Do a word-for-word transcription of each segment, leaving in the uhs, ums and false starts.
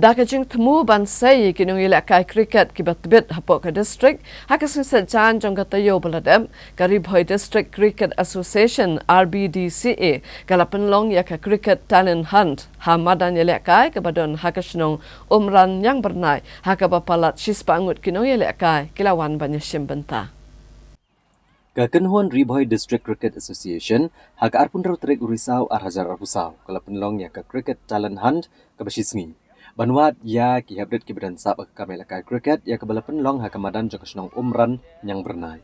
Da ka jingthmu ban sei ïa ki nongïalehkai cricket kiba tbit hapoh ka district, ha ka sngi Saitjaiñ jong ka taïew ba la dep, ka Ri Bhoi District Cricket Association, R B D C A, ka la pynlong ïa ka Cricket Talent Hunt ha madan ïalehkai kaba don ha ka shnong Umran Ñiangbyrnai, ha kaba palat shispah ngut ki nongïalehkai ki la wan ban ïashim bynta. Ka kynhun Ri Bhoi District Cricket Association, ha ka arphew hynriew tarik u Risaw ar hajar arphew saw, ka la pynlong ïa ka Cricket Talent Hunt kaba shi sngi, ban wad ïa ki hapdeng kiba don sap ha ka kam ïalehkai cricket, ïa kaba la pynlong ha ka madan jong ka shnong Umran Ñiangbyrnai.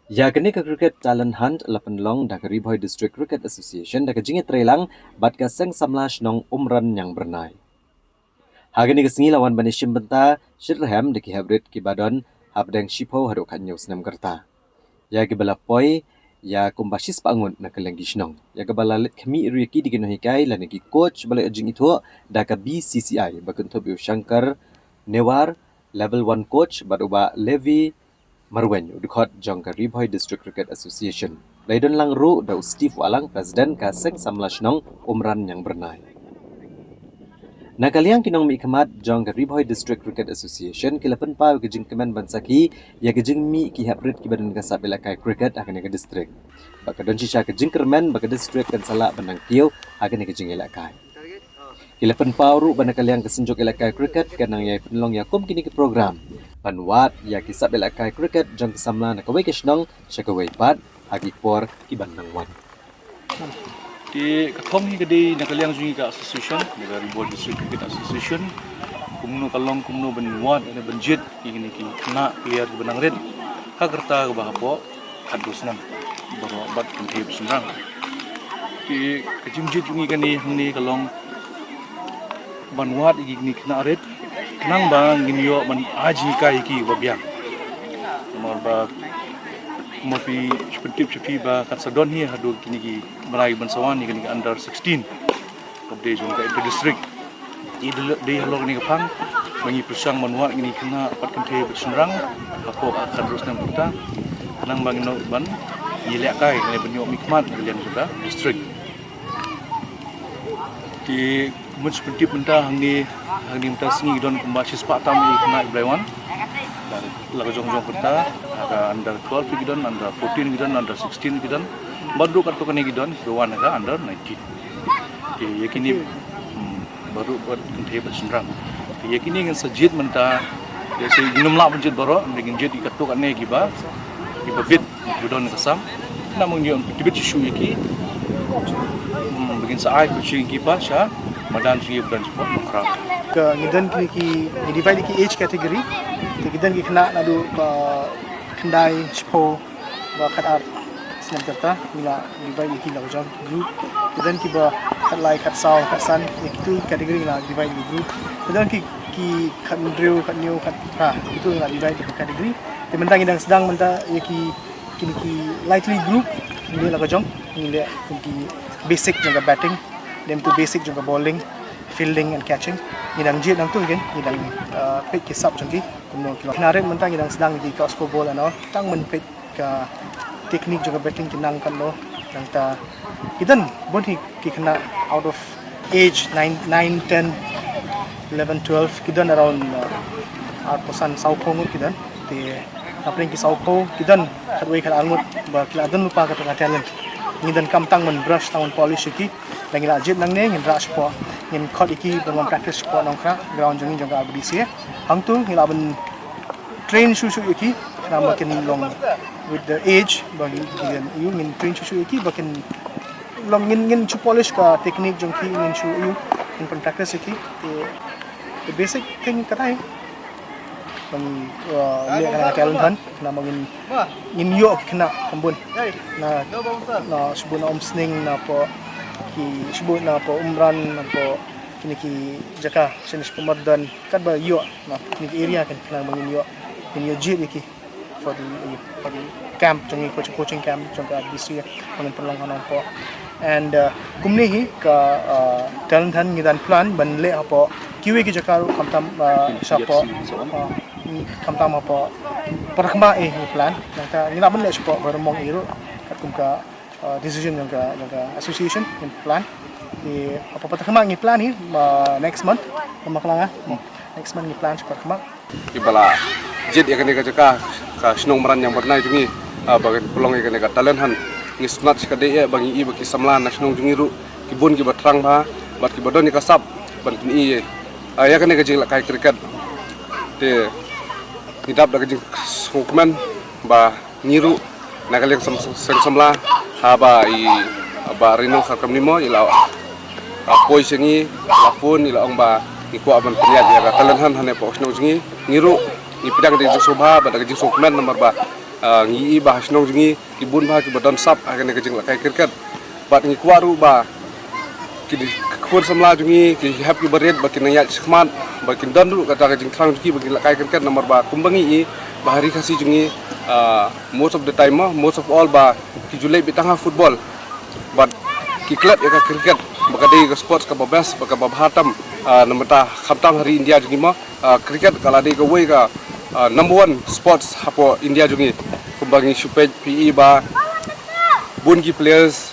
Ïa kane ka Cricket Talent Hunt la pynlong da ka Ri Bhoi District Cricket Association da ka jingïatreilang bad ka Seng Samla Shnong Umran Ñiangbyrnai. Ha kane ka sngi la wan ban ïashim bynta shitrhem da ki hapdeng kiba don hapdeng shiphew haduh khathynñiew snem ka rta. Ïa kiba la poi ïa kumba shispah ngut na kylleng ki shnong. Ïa kaba la leit khmih ruh ïa ki da ki nonghikai lane ki coach ba la ïoh jingithuh da ka B C C I, ba kynthup ïa u Shankar Newar, level one coach, bad u Bah Levi Marwein, u dkhot jong ka Ri Bhoi District Cricket Association. La ïadon lang ruh da u Steve Wahlang, President ka Seng Samla Shnong Umran Ñiangbyrnai. Na ka liang ki nongmihkhmat jong ka Ri Bhoi District Cricket Association ki la pynpaw ïa ka jingkmen ban sakhi ïa ka jingmih ki hapdeng kiba don ka sap ïalehkai cricket ha kane ka district. Bad ka don shisha ka jingkyrmen ba ka district kan sa lah ban nang kiew ha kane ka jingïalehkai. Ki la pynpaw ruh ba na ka liang ka Synjuk Ïalehkai Cricket kan nang ïai pynlong ïa kum kine ki program ban wad ïa ki sap ïalehkai cricket jong ki samla na kawei ka shnong sha kawei pat ha ki por kiban nang wan. Te ka thong hi ka dei na ka liang jong ngi ka association, na ka Ri Bhoi District Cricket Association, kumno ka long, kumno ban wad ne ban jied ïa kine ki khynnah player kiba nang rit ha ka rta kaba hapoh khatduh snem baroh bad kynthei bad shynrang. Te ka jingjied jong ngi kane hangne ka long ban wad ïa kine ki khynnah rit, khnang ba ngin ïoh ban ai jinghikai ïa ki ba biang. Namar ba kumba phi shu pyntip sha phi ba kan sa don hi haduh kine ki bnai ban sa wan ïa kine ki under sixteen. Ka dei jong ka inter district. Te dei halor kane ka phang ba ngi pyrshang ban wad kine ki khynnah bad kynthei bad shynrang hapoh khatduh snem ka rta, khnang ba ngin ïoh ban ïalehkai ne ban ïoh mihkhmat na ka liang jong ka district. Te mut shu pyntip mynta hangne, hangne mynta sngi ki don kumba shispah tam ïa ki khynnah kiba la wan. La ka jong jong ka rta, ha ka under twelve ki don, under fourteen ki don, under sixteen ki don. Bad ruh katto katne ki don kiba wan ha ka under nineteen. Te ïa kine, hmm, baroh bad kynthei bad shynrang. Te ïa kine ngin sa jied mynta, ïa se ngin ym lah ban jied baroh, ngin jied ïa katto katne kiba, kiba bit, kiba don ka sam. Namar ngi ïoh tbit shuh shuh ïa ki. Hmm, ba ngin sa ai shuh shuh ïa ki pat sha madan jong ngi ba don shapoh Nongkhrah. Ka ngi don kine ki, ngi divide ïa ki age category. Te ki don ki khynnah naduh ka khyndai, shiphew, ba khatar snem ka rta, ngi la divide ïa ki la ka jong group. Te don kiba khatlai, khatsaw, khatsan, ïa kitu category ngi la divide ïa ki group. Te don ki, ki khathynriew, khathynñiew, khatphra, kitu ngi la divide ïa ki category. Te mynta ngi dang sdang mynta ïa ki, kine ki lightly group, ngi leh la ka jong, ngi leh kum ki basic jong ka batting, lem tu basic jong ka bowling, fielding and catching. Ngi dang jied nangtu kin, ngi dang, uh, peit ki sap jong ki. Kumno ki long. Kine rit mynta ngi dang sdang ïa ki ka score ball and all. Tang ban peit ka technique jong ka batting ki nang katno. Nangta ki don bun hi ki khynnah out of age nine, nine, ten, eleven, twelve, ki don around, uh, arphew san, sawphew ngut ki don. Te hapdeng ki sawphew ki don khatwei khatar ngut ba ki la don lypa kata ka talent. Ngi donkam tang ban brush, tang ban polish ïa ki. Lada ngi la jied nangne ngin rah shapoh, ngin khot ïa ki ban wan practice shapoh Nongkhrah, ground jong ngi jong ka R B D C A. Hangtu ngi lah ban train shuh shuh ïa ki, namar ba kin long with the age, ba ngi, ngi, ngin train shuh shuh ïa ki, ba kin long, ngin, ngin shu polish ka technique jong ki, ngin shu ïa, ngin pyn practice ïa ki. Te, the basic thing ka dei ba ngi, uh, leh ka talent hunt, namar ba ngin, ngin ïoh ki khynnah kham bun. Na, na shibun na Umsning, na poh ki shibun na poh Umran, na poh kine ki jaka shane shapoh Mardon, katba ïoh na kine ki area kan, khnang ba ngin ïoh, ngin ïoh jied ïa ki for the, for the camp jong ngi, coaching, coaching camp jong ka R B C A, ba ngin pynlong ha Nongpoh. And, uh, kumne hi ka, uh, talent hunt ngi dang plan ban leh hapoh kiwei ki jaka ruh, khamtam, uh, shapoh, uh, khamtam hapoh Parakhmah, eh, ngi plan. Nangta ngi lah ban leh shapoh Baramong, eh, ruh katkum ka Uh, decision jong ka, jong ka association, ngi plan. Te hapoh Patharkhmah ngi plan hi, uh, next month. Ka Maklang, ah. Next month ngi plan sha Patharkhmah. Kiba la jied ïa kane ka jaka, ka shnong Mrad Ïangbyrnai jong ngi, ah, ba kan pynlong ïa kane ka talent hunt. Ngi sngewtynnat shikatdei ïa ba ngi i ba ki samla na shnong jong ngi ruh ki bun kiba thrang bha bad kiba don ïa ka sap ban pyni ïa, ah, ïa kane ka jinglehkai cricket. Te ngi dap da ka jingsngewkmen ba ngi ruh na ka liang sam-, seng samla haba i Bah Rinong Kharkamni mo i la, ah, poi sha ngi, i la phone, i la ong ba ngi kwah ban pynïaid ïa ka talent hunt hangne hapoh shnong jong ngi. Ngi ruh ngi pdiang da ka jingsngewbha bad da ka jingsngewkmen namar ba, ah, ngi i ba ha shnong jong ngi ki bun bha kiba don sap ha kane ka jinglehkai cricket. Bad ngi kwah ruh ba ki dei ki khun samla jong ngi, ki hep kiba rit ba kin nang ïaid shakhmat, ba kin don ruh kata ka jingthrang jong ki ba kin lehkai cricket namar ba kumba ngi i ba ha Ri Khasi jong ngi, ah, most of the time mo, most of all ba ki ju leit beit tang ha football. Bad ki klet ïa ka cricket ba ka dei ka sports kaba best, ba kaba bha tam, ah, na bynta khamtam ha ri India jong ngi mo. Ah, cricket ka la dei kawei ka, ah, number one sports hapoh India jong ngi. Kumba ngi shu peit phi i ba bun ki players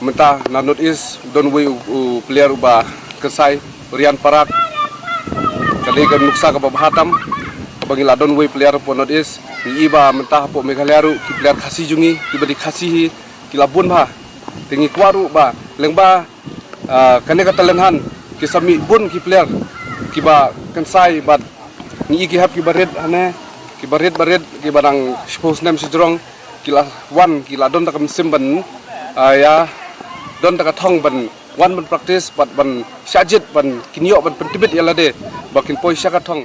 mynta na North East, don uwei u, u player uba kynsai, u Rian Parak. Ka dei ka nuksa kaba bha tam kaba ngi la don uwei player hapoh North East. Ngi i ba mynta hapoh Meghalaya ruh ki player Khasi jong ngi kiba dei Khasi hi ki la bun bha. Te ngi kwah ruh ba lyngba, ah, kane ka talent hunt ki sa mih bun ki player kiba kynsai bad ngi i ki hep kiba rit hangne, kiba rit ba rit, kiba dang shiphew snem shajrong, ki la wan, ki la don da ka mynsiem ban, ah, ïa, don da ka thong ban wan ban practice bad ban shah jied ban kin ïoh ban pyntbit ïa lade ba kin poi sha ka thong.